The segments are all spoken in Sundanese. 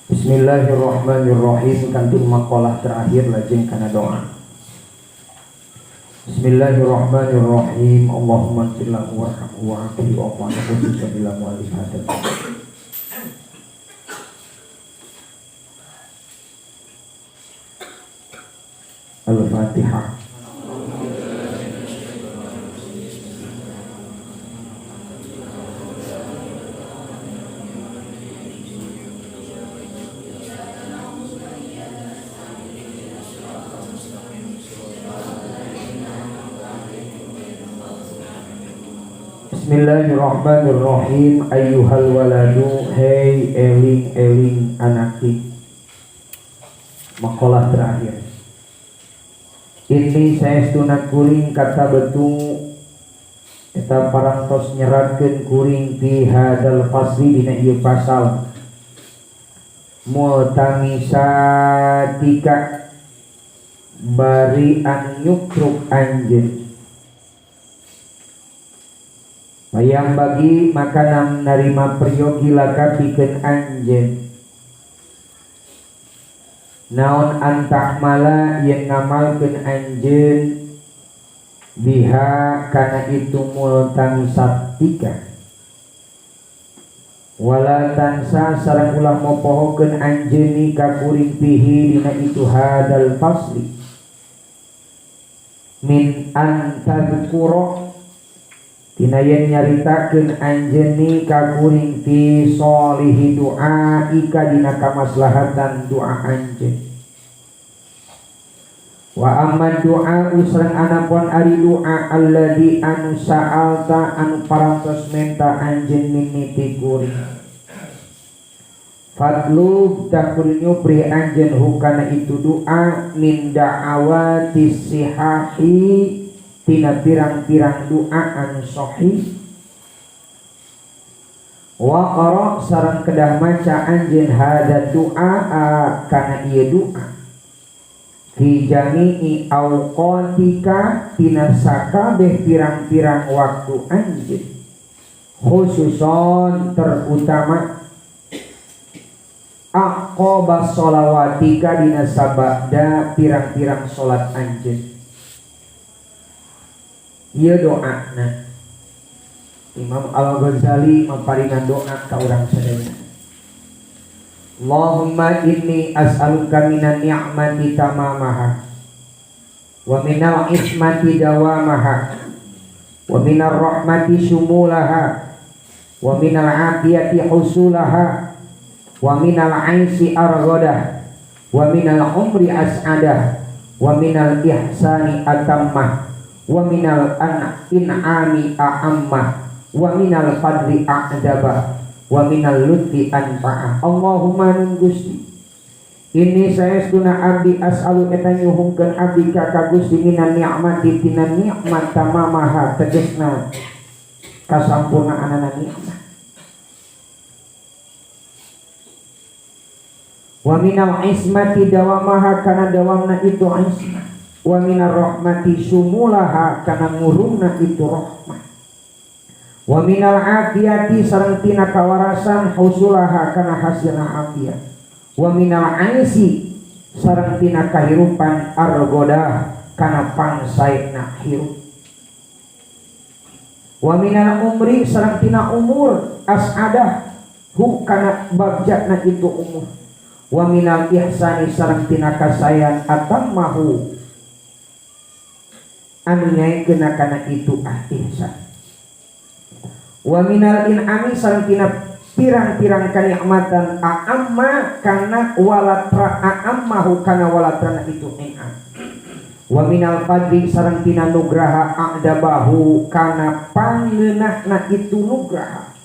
Bismillahirrahmanirrahim, kantun makalah terakhir lajeng kana doa. Bismillahirrahmanirrahim. Allahumma ighfir lahu warhamhu wa'afihi wa'fu anhu khususan ila mu'allif hadzal. Al-Fatihah. Bismillahirrahmanirrahim. Ayyuhal waladu, hey eling-eling anaki. Makalah terakhir. Ini saestuna kuring kata betu eta parantos nyeratkeun kuring fi hadzal fasli dina ieu pasal multamisatika bari anu nyukruk anjeun. Bayang bagi makanan narima peryogi laka pikeun anjeun. Naon antakmala yen ngamalkeun anjeun biha kana itu multamisatika. Wala tansa sareng ulah mopohokeun anjeun ka kuring pihi dina itu hadal fasli. Min antadkura dina yen nyaritakeun anjeun ka kuring fi solihi du'a ika dina kamaslahatan doa anjeun. Wa amma du'a usran anapun ari du'a alladzi anu sa'alta anu parantos menta anjeun minni ti kuring. Fadlu takul nyupri anjeun hukana itu doa min da'awati sihahi tina pirang-pirang doa anu sahih. Wa qara sareng kedah maca anjeun hadza du'a kana ieu doa fi jami'i awqatika tina sakabeh pirang-pirang waktu anjeun, khususon terutama aqaba sholawatika dina sabada pirang-pirang salat anjeun. Ieu doana Imam Al-Ghazali maparinan doa ka urang sadaya. Allahumma inni as'aluka minan ni'mati tamamaha wa minal ismati dawamaha wa minar rahmati syumulaha wa minal afiyati husulaha wa minal aisi arghadah wa minal umri as'adah wa minal ihsani atammah wa minal in'ami a'ammah wa minal fadli a'dabah wa minal lutfi anfa'ah. Allahumma nun Gusti, ini saestuna abdi as'alu eta nyuhungkeun abdi ka Gusti minan ni'mati tina nikmat tamamaha tegesna kasampurnaanana nikmat, wa minal ismati dawamaha kana dawamna itu ismah, wa minar rahmati sumulaha kana ngurungna itu rahmah, wa minal afiyati sareng tina kawarasan husulaha kana hasilna afiat, wa minal aisi sareng tina kahirupan argodah kana pangsaena hirup, wa minal umri sareng tina umur as'adah hu kana bagjatna itu umur, wa minal ihsani sareng tina kasayan atammahu anu nyaikeun kana itu ah ihsan, wa minal in'ami sareng tina pirang-pirang kanikmatan a'amma kana walatra a'ammahu kana walatrana itu in'am, wa minal fadli sareng tina nugraha a'dabahu kana pangeunahna itu nugraha,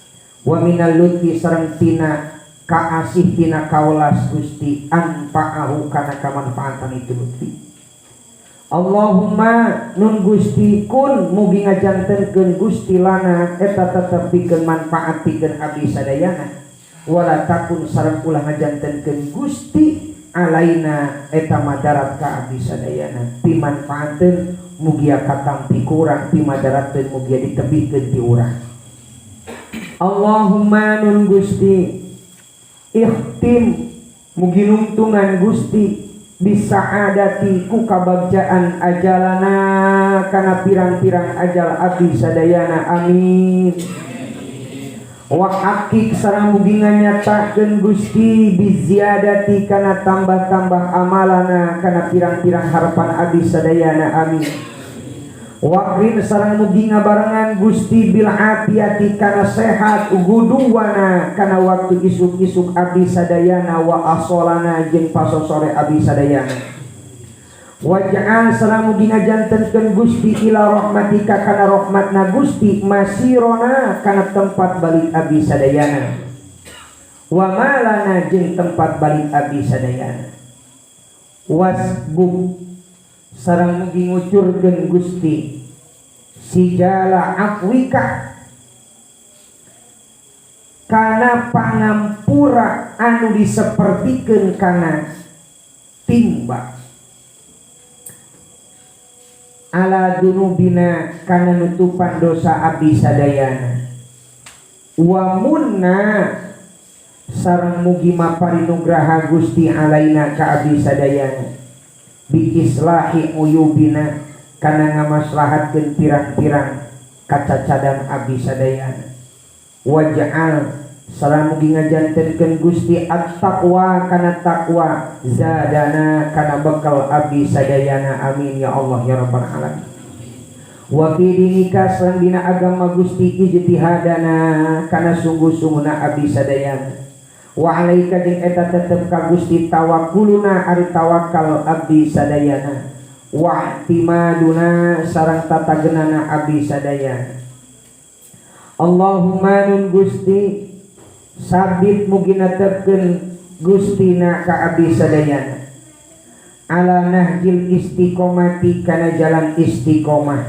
wa minal lutfi sareng tina kaasih tina kawelas Gusti anfa'ahu kana kamanfaatan itu lutfi. Allahumma nun Gusti kun mugi ngajantenkeun Gusti lana eta tetep pikeun manfaat pikeun abdi sadayana, wala takun sareng ulah ngajantenkeun Gusti alaina eta madarat ka abdi sadayana, pimanfaateun mugia katampi ku urang, pimadarateun mugia ditebihkeun ti urang. Allahumma nun Gusti ikhtim Mugi nungtungan Gusti bisaadati ku kabagjaan ajalana kana pirang-pirang ajal abdi sadayana amin. Wa haqiq sareng mugi nganyatakeun Gusti biziadati kana tambah-tambah amalana kana pirang-pirang harapan abdi sadayana amin. Wakrin sareng mugi ngabarengan Gusti bil afiati kana sehat guduwana kana waktu isuk-isuk abdi sadayana wa asolana jeung pasosore abdi sadayana. Waj'al sareng mugi ngajantenkeun Gusti ila rahmatika kana rahmatna Gusti masirona kana tempat balik abdi sadayana. Wa malana jeung tempat balik abdi sadayana. Wasbuk sareng mugi ngucurkeun Gusti sijala afwika kana pangampura anu disepertikeun kana timba ala dunubina kana nutupan dosa abdi sadayana. Wa munna sareng mugi maparinugraha Gusti alaina ka abdi sadayana bi islahi uyubina kana ngamaslahatkeun pirang-pirang kacacadan abdi sadayana. Waj'al sareng mugi ngajantenkeun Gusti at-taqwa kana taqwa zadana kana bekal abdi sadayana amin ya Allah ya rabbal alamin. Wa fi dinika sareng dina agama Gusti ijtihadana kana sungguh-sungguhna abdi sadayana. Wa alaika jeung eta tetep ka Gusti tawakkuluna ari tawakal abdi sadayana. Wa i'timaduna sareng tatagenana abdi sadayana. Allahumma nun Gusti sabit mugi netepkeun Gustina ka abdi sadayana ala nahjil istiqomati kana jalan istiqomah.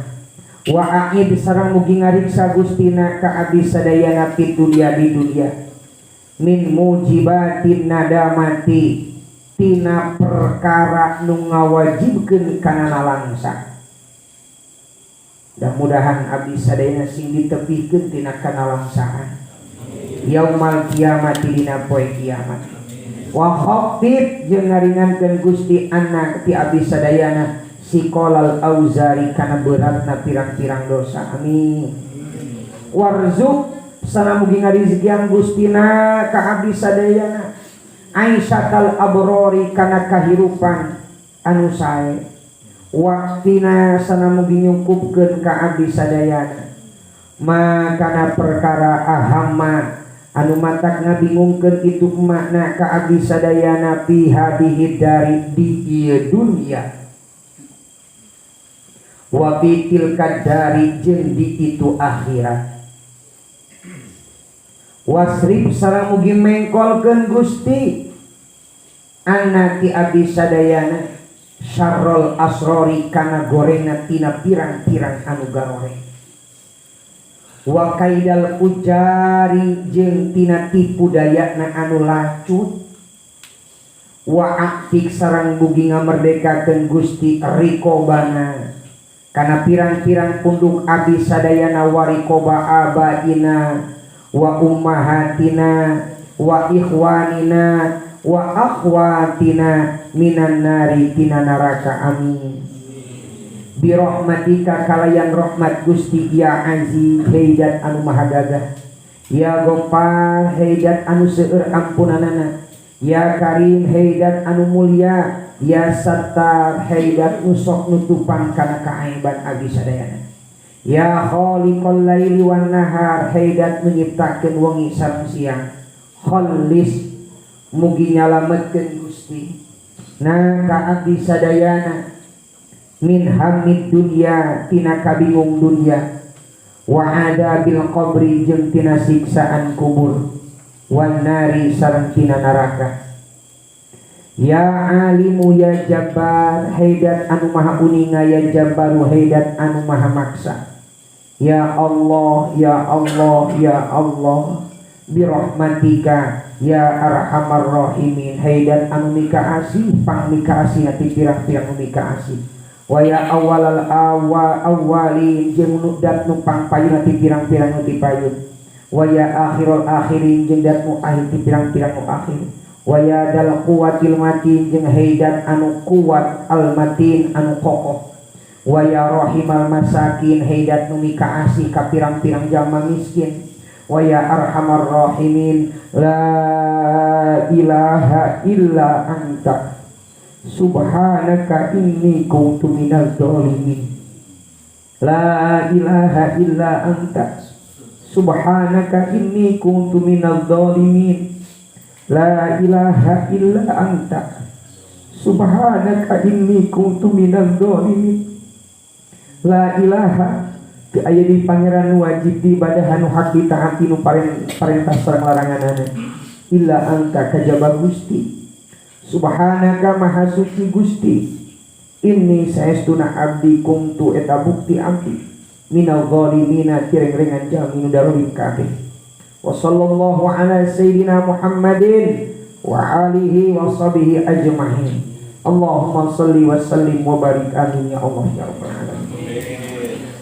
Wa a'id sareng mugi ngariksa Gustina ka abdi sadayana fid dunya di dunya min mujibatin nadamati tina perkara nu ngawajibkeun kana nalangsa. Mudah-mudahan abdi sadayana sing ditepikeun tina kanalangsaan yaumal kiamat dina poe kiamat. Wa khaffif jeung ngaringankeun Gusti anna ti abdi sadayana siqalal auzari kana beratna pirang-pirang dosa amin. Warzuq sareng mugi ngarizkian Gustina ka abdi sadayana aisyatal abrori kana kahirupan anu sae. Waktina sana mugi nyukupkeun ka abdi sadayana ma kana perkara ahamma anu matak ngabingungkeun itu makna ka abdi sadayana fi hadhihi dari di ieu dunya wa fi tilka dari jeung di itu akhirat. Wasrif sareng mugi mengkolkeun Gusti anna ti abdi sadayana syarrul asrori kana gorengna tina pirang-pirang anu garoreng. Wa kaidal ujari jeung tina tipu dayana anu lacut. Wa aktik sareng mugi ngamerdekakeun Gusti rikobana kana pirang-pirang punduk abdi sadayana wa rikoba abaina wa ummahatina wa ikhwanina wa akhwatina minan nari tina neraka amin. Birahmatika kalayan rahmat Gusti ya aziz heidat anu maha gagah ya Ghaffar heidat anu seueur ampunanana ya Karim heidat anu mulia ya Sattar heidat nu sok nutupan kana kaaiban abdi sadayana ya Khaliqal laili wan nahar heidat nyiptakeun wengi sareng siang. Khallis mugi nyalametkeun Gusti na ka abdi sadayana min hamid dunya tina kabingung dunya wa adabil qabri jeung tina siksaan kubur wan nari sareng tina neraka. Ya alimu ya jabbar heidat anu maha uninga ya jabbaru heidat anu maha maksa. Ya Allah ya Allah ya Allah birahmatika ya arhamar rahimin heidat anu mika asih pang mika asih ti pirang-pirang nu mika asih. Wa ya awalal awalin jeung nu dat nu pangpayun ti pirang-pirang nu tipayun. Wa ya akhirul akhirin jeung dat nu akhir ti pirang-pirang nu akhir. Wa ya dal quwwatil matin jeung heidat anu kuat al matin anu kokoh. Wa ya rahimal masakin heidat nu mikaasih ka pirang-pirang jalma miskin. Wa ya arhamar rahimin la ilaha illa anta subhanaka inni kuntu minaz zalimin. La ilaha illa anta subhanaka inni kuntu minaz zalimin. La ilaha illa anta subhanaka inni kuntu minaz zalimin. La ilaha teu aya di pangeran nu wajib diibadahan nu hak ditaati nu parentah sareng laranganana illa anta kajaba Gusti. Subhanaka maha suci Gusti, inni saestuna abdi kuntu eta bukti abdi minal zalimina tireng-rengan jalmi nu darolim kabeh. Wa sallallahu ala sayyidina Muhammadin wa alihi wa sahbihi ajma'in. Allahumma salli wa sallim wa barik, amin ya Allah ya rabbal alamin.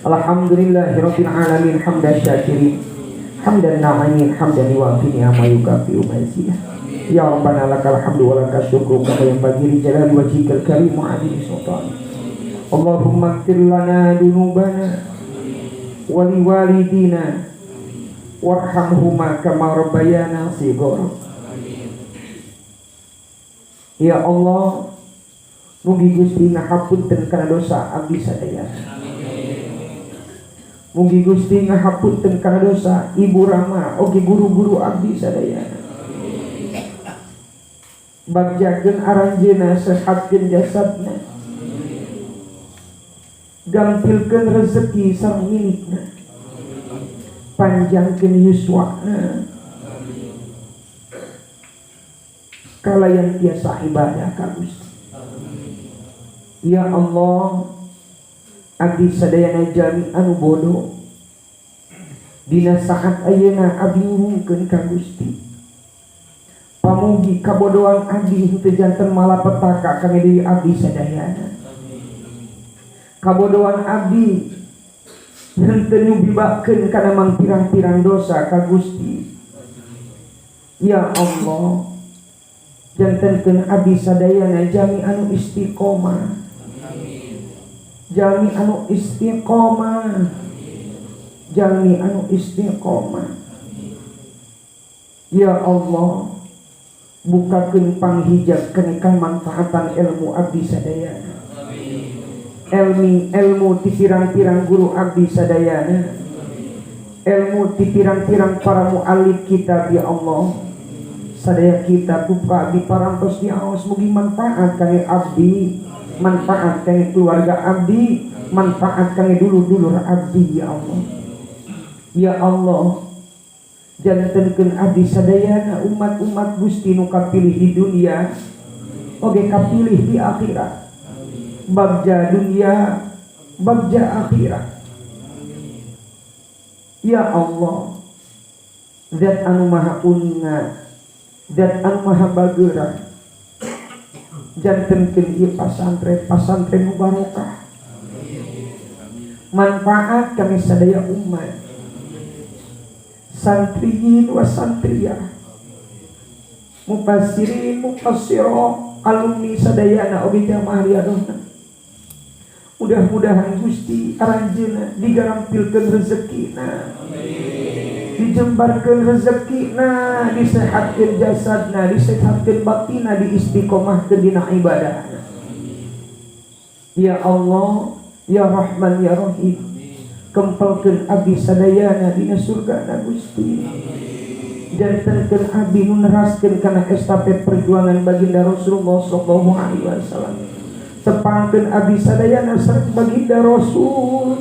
Alhamdulillahi rabbil alamin hamdan syakirin hamdan na'imin hamdan yuwafi ni'ama yukafi mazidah. Ya Rabbana lakal hamdu wa lakal syukru kama yanbaghi li jalali wajhikal karim wa 'azimi sultanik. Allahumma ighfir lana dunubana wa liwalidina warhamhuma kama rabbayana shighara. Ya Allah, mugi Gusti ngahapunten kana dosa abdi sadayana. Mugi Gusti ngahapunten kana dosa ibu rama oge guru-guru abdi sadayana. Bagjakeun aranjeuna, sehatkeun jasadna, gampilkeun rezeki sareng milikna, panjangkeun yuswana, kalayan tiasa ibadah ka Gusti. Ya Allah, abdi sadayana jami anu bodoh dina saat ayeuna abdi nyuhunkeun ka Gusti. Pamugi kabodohan abdi henteu janten malapetaka kangge diri abdi sadayana. Kabodohan abdi henteu nyubibakeun kana mangpirang-pirang dosa ka Gusti. Ya Allah, jantenkeun abdi sadayana jami anu istiqomah. Jami anu istiqomah. Jami anu istiqomah. Ya Allah, bukakeun panghijab kana manfaatan ilmu abdi sadayana. Ilmu ti pirang-pirang guru abdi sadayana. Ilmu ti pirang-pirang para muallif kitab ya Allah. Sadaya kitab buka abdi parantos diaos mugi manfaat kangge abdi, manfaat kangge keluarga abdi, manfaat kangge dulur-dulur abdi ya Allah. Ya Allah, jantenkeun abdi sadayana umat-umat Gusti nu kapilih di dunia oge kapilih di akhirat. Bagja dunia, bagja akhirat. Ya Allah, zat anu maha uninga, zat anu maha bageura, jantenkeun ieu pasantren, pasantren nu barokah, manfaat kami sadaya umat, santriyin wa santriyah, mufassirin mufassirah, alumni sadayana oge jamaah riyadhahna. Mudah-mudahan Gusti aranjeuna digarampilkeun rezekina, dijembarkeun rezekina, disehatkeun jasadna, disehatkeun batinna, diistiqomahkeun dina ibadahna. Ya Allah, ya Rahman ya Rahim, kempelkeun abdi sadayana dina surgana Gusti. Jantenkeun abdi nu neraskeun kana estafet perjuangan baginda Rasulullah sallallahu alaihi wasallam. Tepangkeun abdi sadayana sareng baginda Rasul.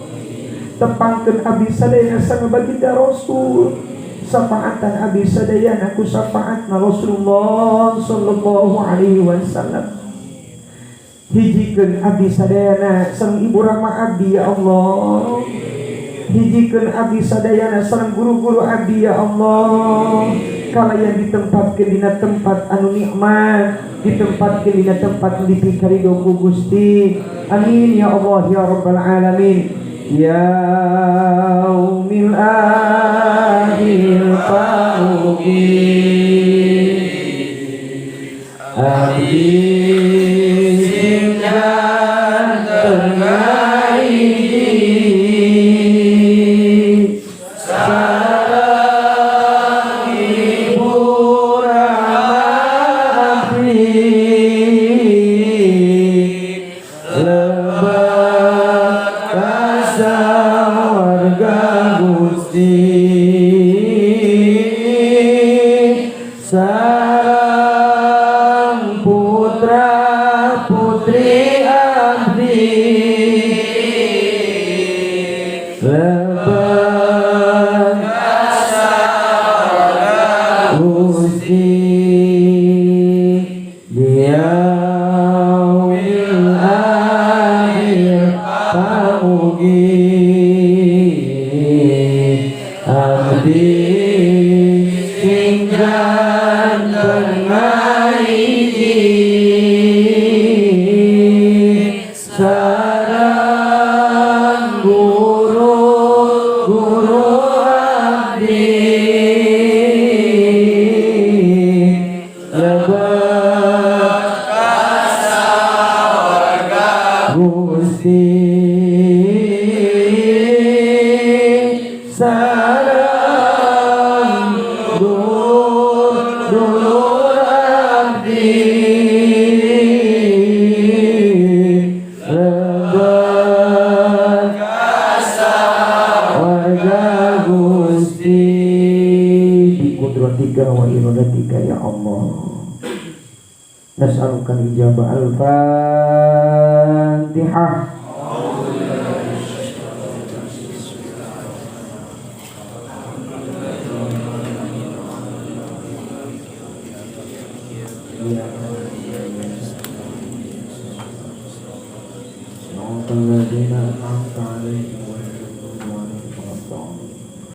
Tepangkeun abdi sadayana sareng baginda Rasul. Syafaatan abdi sadayana ku syafaatna Rasulullah sallallahu alaihi wasallam. Hijikeun abdi sadayana sareng ibu rama abdi ya Allah. Hijikeun abdi sadayana sareng guru-guru abdi ya Allah. Kalayan ditempatkeun dina tempat anu nikmat, ditempatkeun dina tempat nu dipikarido ku Gusti. Amin ya Allah ya rabbal alamin. Ya yaumil akhir pamugi Abdi sing ganteng ngaiji sareng Ibu Rama abdi lebet ka sawarga Gusti sareng putra putri abdi lebet Gusti biyaumil akhir pamugi abdi sing ganteng ngaiji sareng guru guru abdi lebet Gusti sareng dulur abdi lebet warga Gusti biqudratika wa iradatika ya Allah nas'aluka ijabah. Al-Fatihah. صراط الذين أنعمت عليهم.